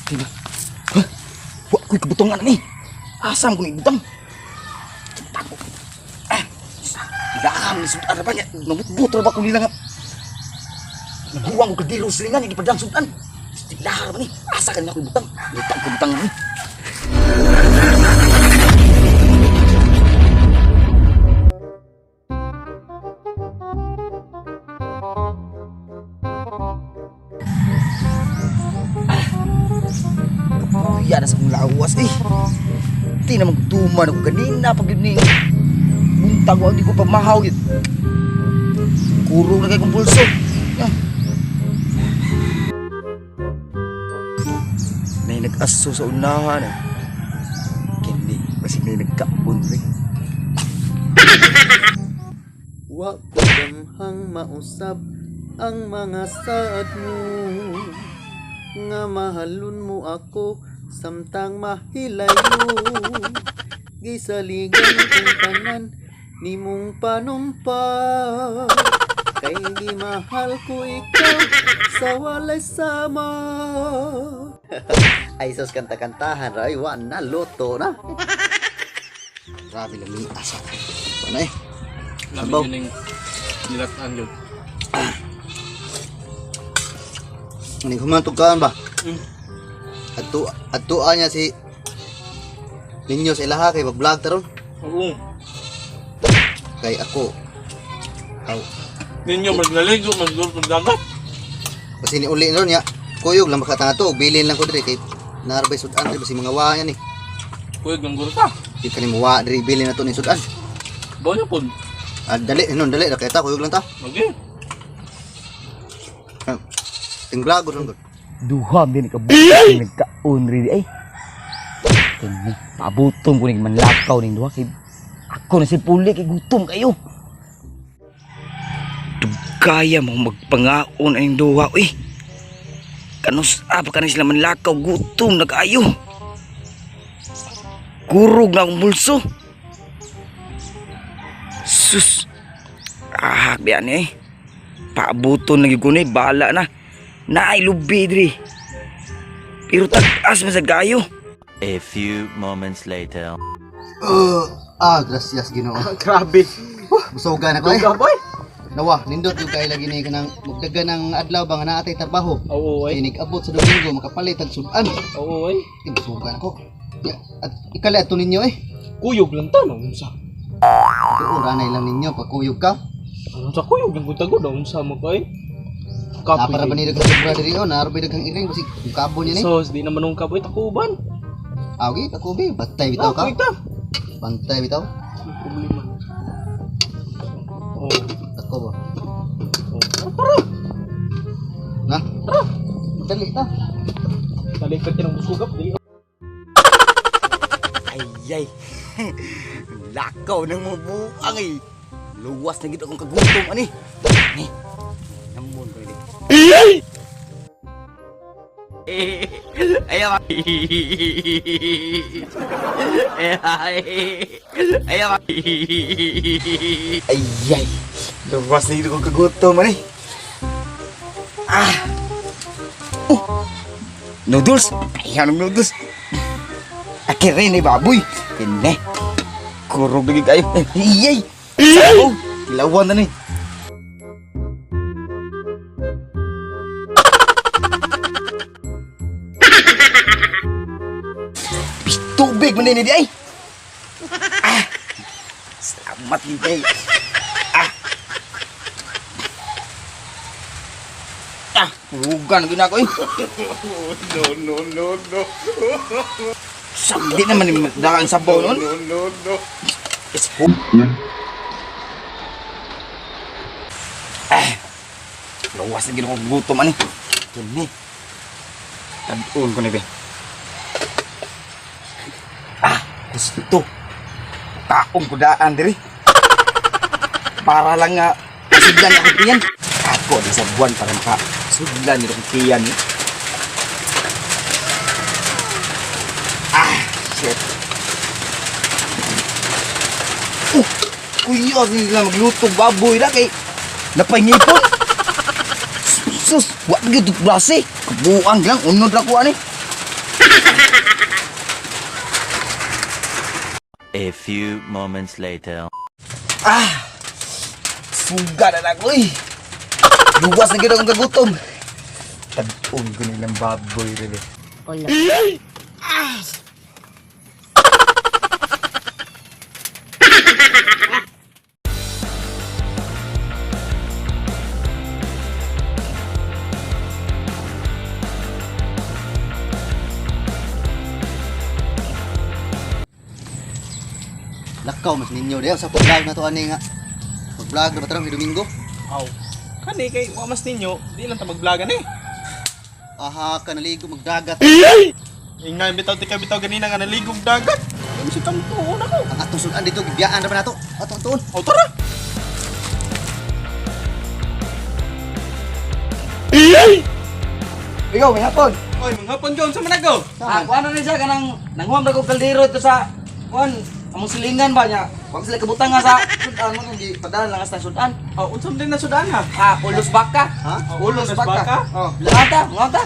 Di ba? Huh? Wa ko'y kabutangan ni. Asam ko ni butang. Tako. Ah. Ilaham ni sudan ra ba niya? Namutbot ra ba ko nila nga. Naguwang ko kadilo silingan igipadang sudan. Ilaha ra ba ni? Asa ka nila ko'y butang? Butang ko butang ni. Kapuya na sa kong lawas eh. Di naman gutuman ako kanina pag yun ni. Buntag ko, hindi ko pagmahaw yun. Kurog na kay kong pulso. Ah. May nag-aso sa unahan eh. Kini, kasi may nagkaon rin. Wa ko damhang mausab ang mga saad mo nga mahalon mo ako samtang mahilayo gisaligan kong tanan nimong panumpa kay gimahal ko ikaw sa walay sama. Ay sus, kanta-kantahan ray wa na luto na. Grabe lang ni asa. Ano eh? Lami Sabaw. yun yung nilataan yun. Ani humantog kaan ba? Mm. Adto adtoa niya si ninyo sa ilaha kay mag-vlog taron Oo. kay ako. Aw, Ninyo maglaligo, maglulutong dagat. kasi ni uli ron niya. Kuyog lang makatanga to, bilin lang ko diri kay narbay sudan diri basi mga wa niya ni. Kuya, gangguro ka. Di kani mo wa diri bilin na to ni sudan. Bawa niya po. Ah, dali hinon dali ra kay ta kuyog lang ta. Lagi. Ah, ting vlog ron gud. Duha din ka buntag nagkaon rin ay. Kini, pabuton ko ning manlakaw ning duha kay ako na si puli kay gutom kayo. Dugaya mo magpangaon ang duha uy. Kanus apa kanin sila manlakaw gutom na kaayo. Kurog na akong bulso. Sus. Ah, biyan eh. Paabuton na gyud ko ni, bahala na. Naay lubi diri. Pero tag-as man sa gayo. A few moments later. Ah, gracias Ginoo. Grabe. Busogan ako eh. boy. Nawa, nindot yung kay lagi ni kanang magdaga ng adlaw ba nga naa tay trabaho. Oo, Kay nag-abot sa Domingo makapalit ang sudan. Oo, ay. Ay, busogan ako. Ya, at ikali ato ninyo eh. Kuyog lang ta, no? Unsa? Oo, ranay lang ninyo pagkuyog ka. Unsa kuyog lang kung tagod, unsa mo kay? Napara ba ni daghang sobra diri oh, naara ba daghang iring basig kung kabo niya ni. So, di naman nung kaboy, takuban. Ah, okay, takubi, bantay bitaw ka. Kuy ta. Bantay bitaw. May problema. Oo. Tako ba? Oh. Tara. Na? Tara. Dali ta. Talikad ka ng busugap, di. Ay ay. Lakaw ng mga buang eh. Luwas na gid akong kagutom ani. Ni. Namon ko ini. Ayaw. Ayaw. Ay ay. Luwas na gid akong kagutom ani. Ah. Oh. Noodles. Ayaw ng noodles. Akire ni baboy. Kene. Kurog lagi kayo. Iyay. Sabaw. Kilawan na ni. Tubig man din di ay. Ah. Salamat ni day. Ah. Ah, purugan na ko eh. No, no, no, no. Di naman ni dagang sabaw noon. No, no, no. It's ho. Ah. Lawas na gid akong gutom ani. Kini. Tadon ko ni be. Ah, gusto. Taong ko daan diri. Para lang nga sudlan ako tiyan. Ako di sa buwan para maka sudlan nito akong tiyan. Eh. Ah, shit. Oh, kuya, nila magluto baboy na kay napahingipon. Sus, wa gyud klase. Kabuang lang unod ra ko ani. A few moments later. Ah! Suga na lang, uy! Luwas na gid akong kagutom. Tag-on ko nilang baboy rin eh. Hola. Lakaw mas ninyo diha sa vlog na to ani nga. Mag-vlog na ba tarong Domingo? Aw. Kani kay wa mas ninyo, di lang ta mag-vlogan eh. Aha ka naligo magdagat. Ingay bitaw ti ka bitaw ganina nga naligog dagat. Ano si tamtuon ako? Ang atong sudan dito gibiyaan ra ba nato? Atong tuon. Aw, tara. Ikaw, may hapon. Oy, manghapon John sa manago. Ah, kuan na siya kanang nanguham ra ko kaldero ito sa kuan among silingan ba niya. Wag sila kabutang nga sa sudan mo kung padala lang sa sudan. Aw, unsa man din na sudan ha? Ah, ulos baka. Ha? Ulos Ulos baka. baka? Oh, ngata, ngata.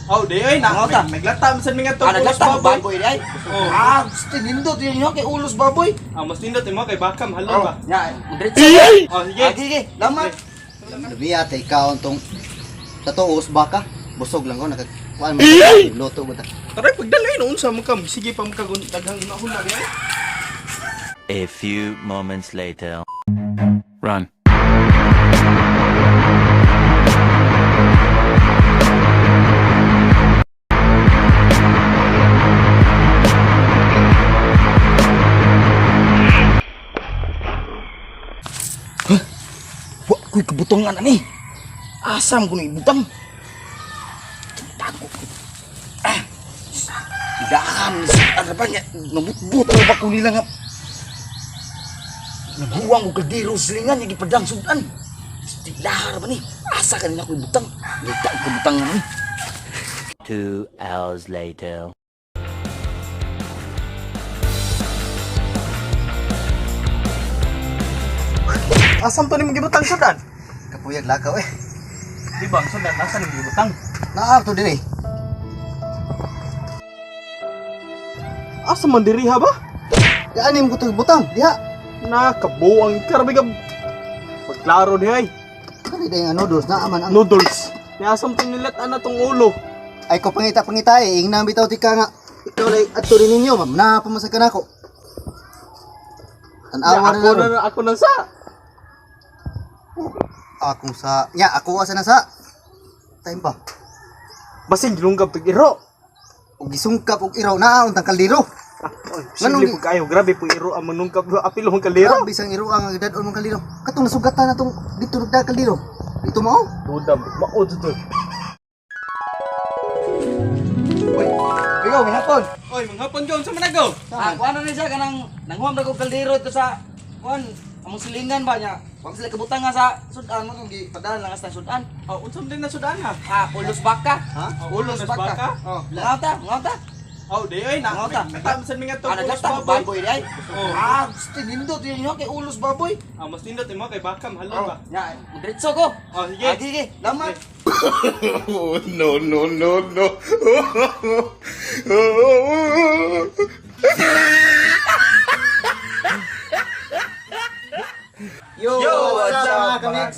Aw, di oy na. Ang ota. Naglata man sad mi nga Ah, ulos naglata baboy. baboy di ay. Oh. Ah, gusto nindot yun yun kay ulos baboy. Ah, mas nindot imo kay bakam halo ba. Nya, diretso. Oh, sige. Ah, sige, lamat. Lumiya tay kaon tong sa tuos baka. Busog lang ko nakakuan mo luto ko ta. Tara pagdala no unsa man ka sige pa man ka daghang hunahuna di ay. A few moments later. Run. Wa ko'y kabutangan ani. Asam ko ni ibutang. Tago. Ah. Ilaham ni sa araba niya. Namutbot na ba ko nila nga. Naghuwang ko kaldero silingan niya gipadang sudan. Ilahar ba ni? Asa ka nila ko ibutang. Ngita ko butang ani. 2 hours later. Asam to ni gibutang sudan? Kapuyag lakaw eh. Di ba ang sudan asa ni gibutang? Naa to dinhi. Asa man diri ha ba? Di ani mo ko butang diha. Nakabuang karabi ka. Pagklaro di ay. Kani day nga noodles naa man ang Noodles. Ni asam to nilat ana tong ulo. Ay ko pangita pangita eh ingnan bitaw ti ka nga. Ikaw lay adto rin ninyo ma'am na pamasag ka nako. Tan-awa Ako na na ako na sa. Akong sa nya ako asa na sa. Time pa. Basig lunggab tag iro. Og gisungkap og iraw naa untang kaldero. Ah, oy, Nganong sige po kayo, grabe po iro ang manungkap apil mong kaldero. Grabe sang iro ang dad-on mong kaldero. Katong nasugatan na tong dito nagda kaldero. Dito mao. Duda, mao to. Uy, ikaw may hapon. Oy, manghapon John sa manago. Ah, kuan na siya kanang nanguham ra ko kaldero ito sa kuan among silingan ba niya. Wag sila kabutang nga sa sudan mo kung gipadala lang sa sudan. Aw, unsa man din na sudan ha? Ah, ulos baka. Ha? Ulos baka. Oh. Ngata, ngata. Aw, di oy na. Ang ota. Naglata man sad mi nga Ah, ulos naglata baboy. baboy di ay. Oh. Ah, gusto nindot yun yun kay ulos baboy. Ah, mas nindot imo kay bakam halo ba. Nya, diretso ko. Oh, sige. Ah, sige, lamat. Oh, no, no, no, no. Yo, what's up mga kamix?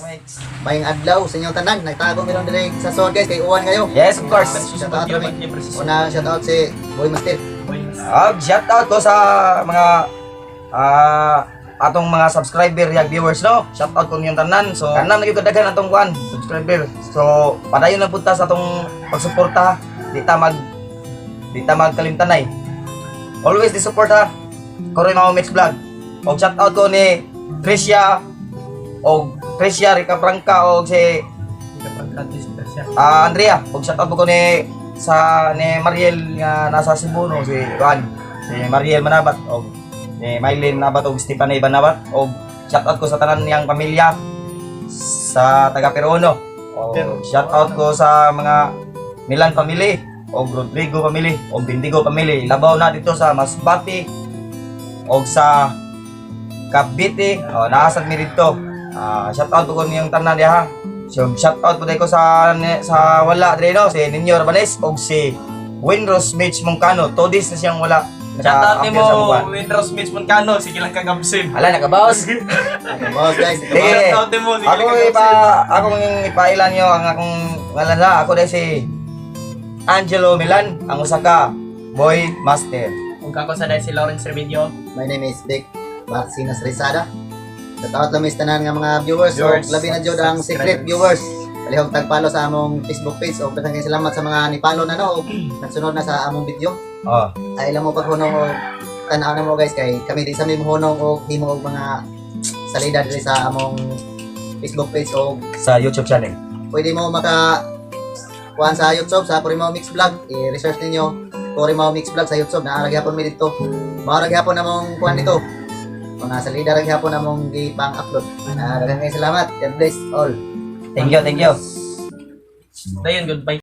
Maayong adlaw sa inyong tanan. Nagtago mi ron diri sa Sod guys kay uwan kayo. Yes, of course. Shout out kami. Una shout out si Boy Master. Ah, shout out ko sa mga atong mga subscriber ya viewers no. Shout out ko niyong tanan. So kanang nagyud kadaghan atong kuan subscriber. So padayon lang punta sa atong pagsuporta. Di ta magkalimtanay. Always di support ha. Koroy Mama Mix Vlog. Og shout out ko ni Tricia og Tricia Rica Franca og si Andrea, og shout out po ko ni sa ni Mariel nga nasa Cebu no si Juan, si Mariel Manabat og ni Mylene Manabat og Stephanie Manabat og shout out ko sa tanan niyang pamilya sa taga Peruno. Og shout out ko sa mga Milan family og Rodrigo family og Bendigo family. Labaw na dito sa Masbate og sa Cavite. O, naasad mi dito. Ah, shout out ko niyang tanan diha. So, shout out po ko sa wala dre no, si Ninyo Rabanes og si Winrose Mitch Moncano. 2 days na siyang wala. Shout out naka-appear nimo sa mukha. Winrose Mitch Moncano, sige lang kag absent. Ala, nakabawas. Boss guys, Sige. Shout out nimo, sige Ako lang kag ipa absent. akong ipailan niyo ang akong ngalan na. Ako dahil si Angelo Milan, ang usa ka boy master. Ug ako sa dahil si Lawrence Remedio. My name is Vic Vacinas Rizada. Shout out lang mis tanan nga mga viewers. Viewers, So, labi na jud ang secret subscribers. viewers. Palihog tag-follow sa among Facebook page o daghang kayong salamat sa mga ni-follow na no o nagsunod na sa among video. Oh. Ay ilang mo paghunong o tan-aw na mo guys kay kami di sa mi mohunong og himo og mga salida diri sa among Facebook page o Sa YouTube channel. Pwede mo maka kuan sa YouTube sa Corimao Mix Vlog. I-research ninyo Corimao Mix Vlog sa YouTube, naa ra gyapon mi didto. Mao ra gyapon among kuan dito. Mga salida ra gyapon among gipang-upload. Ah, daghang kayong salamat. God bless all. Thank you, thank you. Dayon, goodbye.